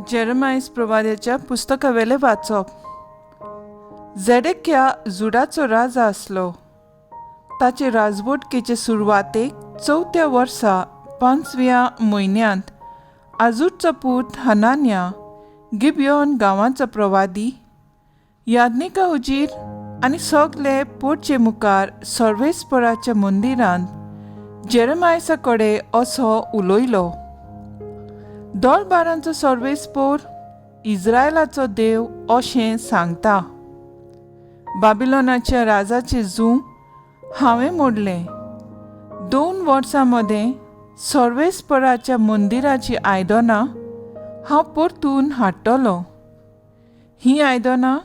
जेरमायस प्रवाद्याच्या पुस्तकावेलें वाचप. झेडेक्या जुडाचो राजा आसलो. ताचे राजवटकेचे सुरवातेक चवथ्या वर्सा पांचव्या म्हयन्यांत आजूरचो पूत हनान्या गिबियोन गांवाचो प्रवादी याज्ञिका हुजीर आनी सगले पोटचे मुखार सर्वेस्पराच्या मंदिरांत जेरमायसा कडेन असो उलयलो. दोलबारांचो सर्वेस्पोर इस्रायलाचो देव अशें सांगता, बाबिलोनाच्या राजाचें जूं हांवें मोडलें. 2 वर्सां मदें सर्वेस्पराच्या मंदिराचीं आयदनां हांव परतून हाडटलो. हीं आयदनां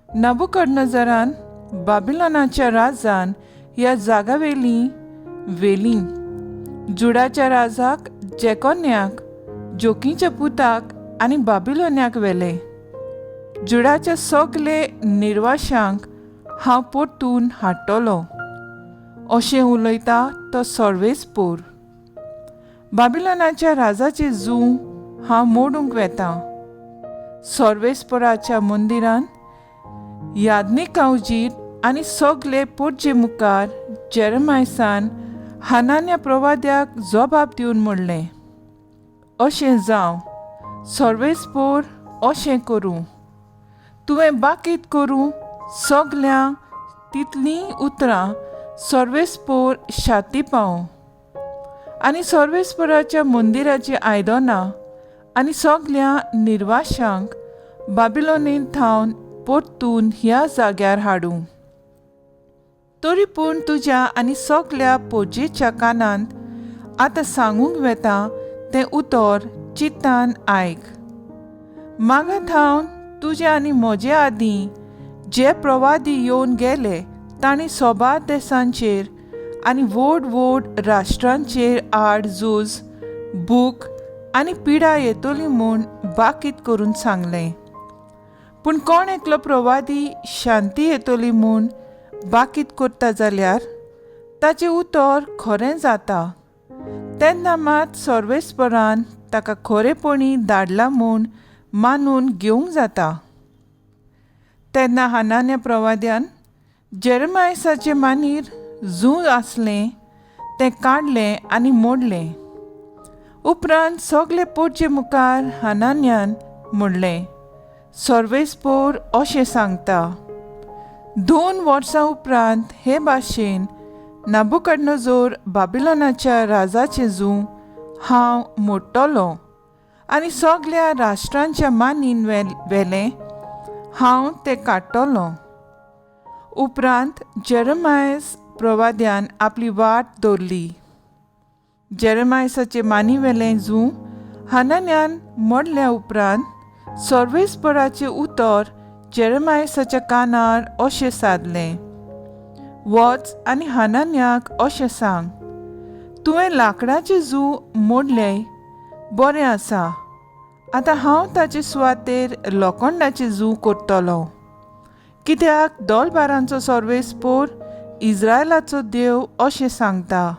नबुकडनजरान बाबिलोनाच्या राजान ह्या जागावेलीं व्हेलीं. जुडाच्या राजाक जेकोन्याक जोकीच्या पुताक आनी बाबिलोन्याक व्हेले. जुडाच्या सगले निर्वाशांक हांव परतून हाडटलो, अशें उलयता तो सर्वेस्पोर. बाबिलोनाच्या राजाचें जूं हांव मोडूंक वेता. सर्वेस्पोराच्या मंदिरांत याज्ञिकां हुजीर आनी सगले पोटजे मुखार जेरमायसान हानान्या प्रवाद्याक जबाब दिवन म्हणलें, अशें जावं, सर्वेस्पोर अशें करूं, तुवें बाकीत करूं सगल्यांक तितलीं उतरां सर्वेस्पोर शाती पावूं आनी सर्वेस्पोराच्या मंदिराचीं आयदनां आनी सगल्या निर्वाशांक बाबिलोनींत थावन परतून ह्या जाग्यार हाडूं. तरी पूण तुज्या आनी सगल्या पोजेच्या कानांत आतां सांगूंक वेता तें उतर चित्तान आयक. मागा थावन तुज्या आनी म्हजे आदीं जे प्रवादी येवन गेले तांणी सोबार देसांचेर आनी व्हड व्हड राष्ट्रांचेर आड झूज, भूक आनी पिडा येतली म्हूण बाकीत करून सांगलें. पूण कोण एकलो प्रवादी शांती येतली म्हूण बाकीत करता जाल्यार ताचें उतर खरें जाता. तेन्ना मात सर्वेस्परान ताका खरेपणी धाडला म्हूण मानून घेवंक जाता. तेन्ना हानान्या प्रवाद्यान जेरमायसाचे मानीर जूं आसलें तें काडलें आनी मोडलें. उपरांत सगले पोटचे मुखार हानान्यान म्हणलें, सर्वेस्पोर अशें सांगता, 2 वर्सां उपरांत हे भाशेन नाबुकडनजोर बाबिलोनाच्या राजाचें जूं हांव मोडटलो आनी सगल्या राष्ट्रांच्या मानीन वेलें हांव तें काडटलो. उपरांत जेरमायस प्रवाद्यान आपली वाट दवरली. जेरमायसाचे मानी वेलें जूं हानान्यान मोडल्या उपरांत सर्वेस्पराचें उतर जेरमायसाच्या कानार अशें सादलें, वच आनी हानान्याक अशें सांग, तुवें लांकडाचें जूं मोडलें, बरें आसा, आतां हांव ताचे सुवातेर लोखंडाचें जूं करतलो. कित्याक दोलबारांचो सर्वेस्पोर इस्रायलाचो देव अशें सांगता,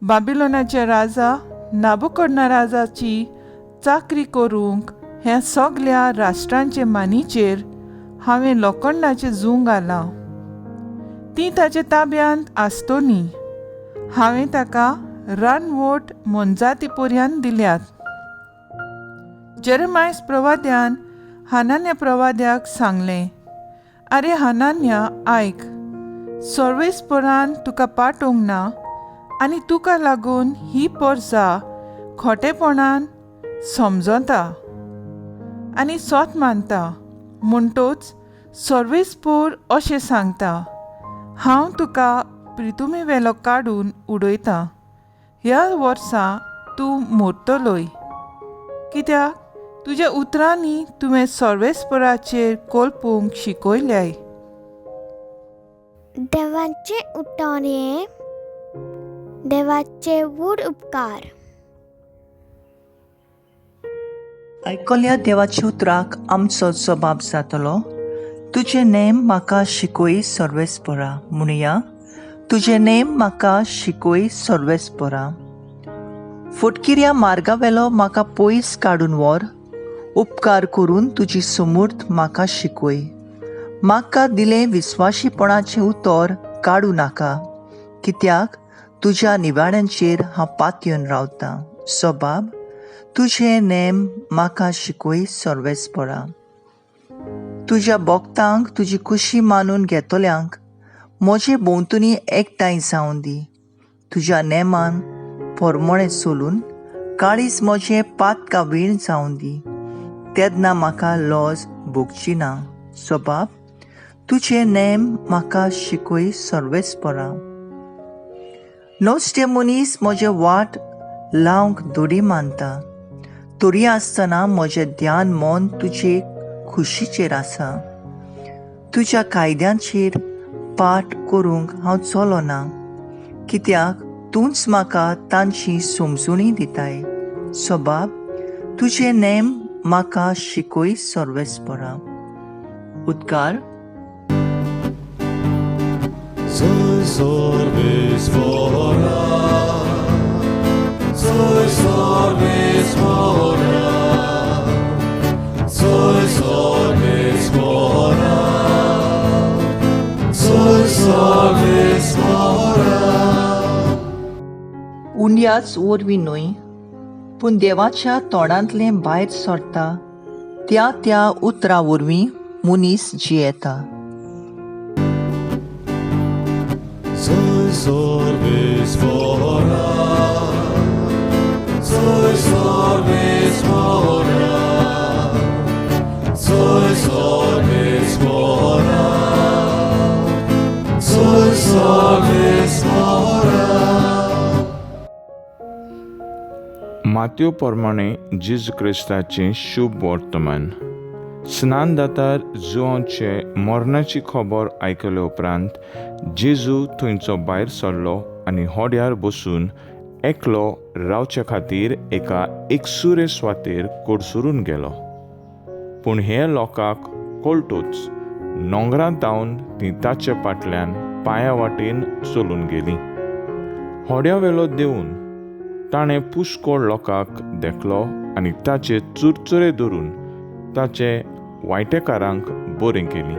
बाबिलोनाचे राजा नाबुकडना राजाची चाकरी करूंक ह्या सगल्या राष्ट्रांचे मानीचेर हांवें लोखंडाचें जूं घालां. तीं ताचे ताब्यांत आसतलीं. हांवें ताका रानवट मोनजाती पर्यंत दिल्यात. जेरमायस प्रवाद्यान हानान्या प्रवाद्याक सांगलें, आरे हानान्या आयक, सर्वेस्परान तुका पाठोवंक ना आनी तुका लागून ही परजा खोटेपणान समजता आनी सोत मानता. म्हणटोच सर्वेस्पोर अशें सांगता, हांव तुका प्रितुमी वेलो काडून उडयतां. ह्या वर्सा तूं मोरतलोय, कित्याक तुज्या उतरांनी तुवें सर्वेस्पराचेर कोलपूंक शिकयल्याय. देवाचें उतर हें देवाचे व्हड उपकार. आयकल्या देवाच्या उतराक आमचो जबाब जातलो. तुजें नेम म्हाका शिकय सर्वेस्परा. म्हणुया, तुजें नेम म्हाका शिकय सर्वेस्परा. फटकिऱ्या मार्गावेलो म्हाका पयस काडून व्हर, उपकार करून तुजी समूर्त म्हाका शिकय. म्हाका दिलें विस्वाशीपणाचें उतर काडूं नाका, कित्याक तुज्या निवाड्यांचेर हांव पातयेवन रावतां. सबाब, तुजे नेम म्हाका शिकय सर्वेस्परा. तुज्या भक्तांक तुजी खुशी मानून घेतल्यांक म्हजे भोंवतणी एकठांय जावन दी. तुज्या नेमान पोरमोणें चलून काळीज म्हजें पातकावीण जावन दी, तेन्ना म्हाका लॉज भोगची ना. सबाब, तुजे नेम म्हाका शिकय सर्वेस्परा. नश्टे मनीस म्हजें वाट लावंक दोरी मानता, तरी आसतना म्हजें ध्यान मन तुजे खुशीचेर आसा. तुज्या कायद्यांचेर पाठ करूंक हांव चलोना, कित्याक तूंच म्हाका तांची समजूणी दिताय. सबाब, तुजे नेम म्हाका शिकय सर्वेस्परा. उदकार. उंड्याच वरवीं न्हय, पूण देवाच्या तोंडांतलें भायर सरता त्या त्या उतरां वरवीं मनीस जियेता. मात्यो प्रमाणे जेजू क्रिस्ताचें शुभ वर्तमान. स्नानदातार जुवांचे मरणाची खबर आयकले उपरांत जेजू थंयचो भायर सरलो आनी होड्यार बसून एकलो रावचे खातीर एका एकसुरे सुवातेर कडसरून गेलो. पूण हे लोकांक कळटूच नोंगरांत धांवन ती ताचे फाटल्यान पांया वाटेन चलून गेली. होड्या वेलो देवून ताणें पुष्कळ लोकांक देखलो आनी ताचे चुरचुरे धरून ताचे वायटेकारांक बरें केली.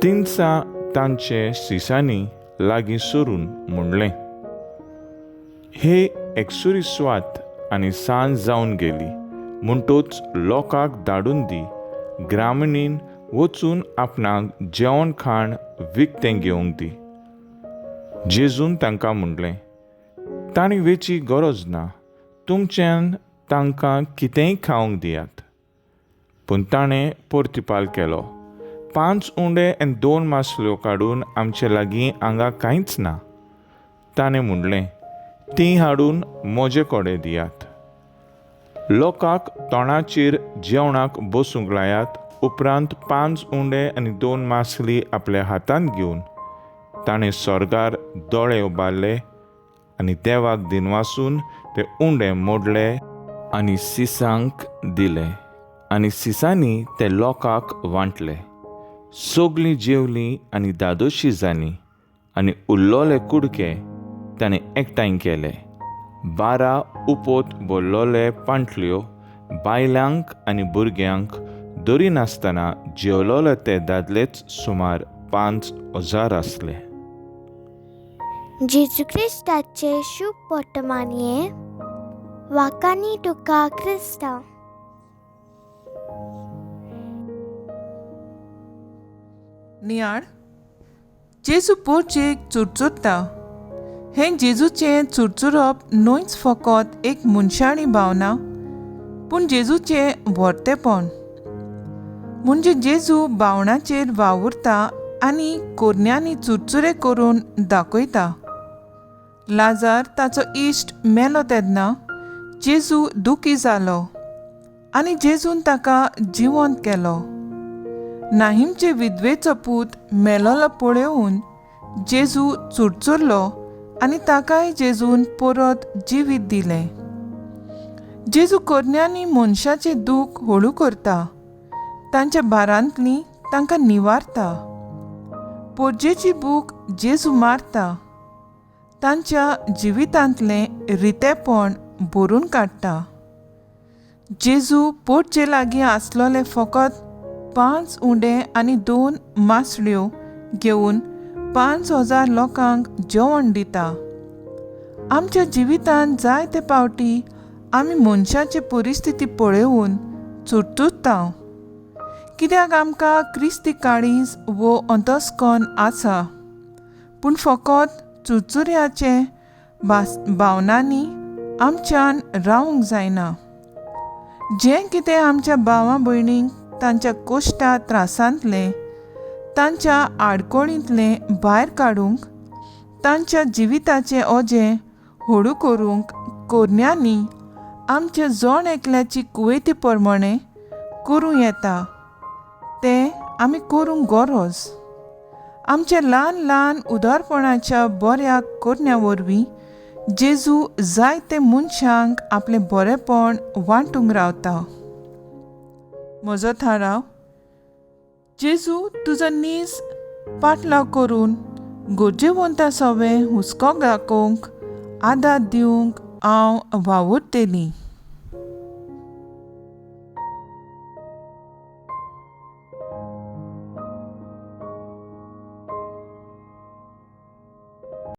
तिनसां तांचे सिसांनी लागीं सरून म्हणलें, हे एकसुरी स्वात आनी सांज जावन गेली, म्हणटूच लोकांक धाडून दी ग्रामिणीन वचून आपणाक जेवण खाण विकतें घेवंक दी. जेजून तांकां म्हणलें, तांणी वेची गरज ना, तुमच्यान तांकां कितेंय खावंक दियात. पूण ताणें प्रतिपाल केलो, 5 उंडे आनी 2 मासल्यो काडून आमचे लागीं हांगा कांयच ना. ताणें म्हणलें, तीं हाडून म्हजे कडेन दियात. लोकांक तोंडाचेर जेवणाक बसूंक लायात. उपरांत 5 उंडे आनी 2 मासली आपल्या हातांत घेवन ताणें स्वर्गार दोळे उबारले आनी देवाक दिनवासून ते उंडे मोडले आनी सिसांक दिले आनी सिसांनी ते लोकांक वांटले. सगलीं जेवलीं आनी दादोशी जालीं आनी उरलोले कुडके ताणें एकठांय केले. 12 उपोत भरलोले पांटल्यो बायलांक आनी भुरग्यांक धरिनासतना जेवलोले ते दादलेच सुमार 5000 आसले. जेजू क्रिस्ताचे शुभ वर्तमान हें वाकांनी तुका क्रिस्तांव. नियाळ. जेजू पोरचेक चुरचुरता. हें जेजूचें चुरचुरप न्हयच फकत एक मनशाणी भावना, पूण जेजूचें व्हरतेपण. म्हणजे जेजू भावनाचेर वावुरता आनी कोरण्यांनी चुरचुरे करून दाखयता. लाजार ताचो इश्ट मेलो तेन्ना जेजू दुखी जालो आनी जेजून ताका जिवंत केलो. नाहिमचे विधवेचो पूत मेलोलो पळोवन जेजू चुरचुरलो आनी ताकाय जेजून परत जिवीत दिलें. जेजू करण्यांनी मनशाचें दूख हळू करता, तांच्या भारांतली तांकां निवारता. पोरजेची भूक जेजू मारता, तांच्या जिवितांतलें रितेपण भरून काडटा. जेजू पोटचे लागीं आसलोले फकत 5 उंडे आनी 2 मासळ्यो घेवन 5000 लोकांक जेवण दिता. आमच्या जिवितांत जायते पावटी आमी मनशाची परिस्थिती पळोवन चुरचुरता, कित्याक आमकां क्रिस्ती काळीज वो अंतस्कन आसा, पूण फकत चुरचुऱ्याचे भावनांनी आमच्यान रावंक जायना. जें कितें आमच्या भावा भयणींक तांच्या कोश्टा त्रासांतलें, तांच्या आडकोळींतलें भायर काडूंक, तांच्या जिविताचें ओजें होडू करूंक कोरण्यांनी आमच्या जण एकल्याची कुवेती प्रमाणें करूं येता तें आमी करूंक गरज. आमच्या ल्हान ल्हान उदारपणाच्या बऱ्या करण्या वरवीं जेजू जायते मनशांक आपलें बरेंपण वांटूंक रावता. म्हजो थाराव, जेजू तुजो नीज पाटलाव करून गरजेवंता सवें हुस्को दाखोवंक आदार दिवंक हांव वावुरतली.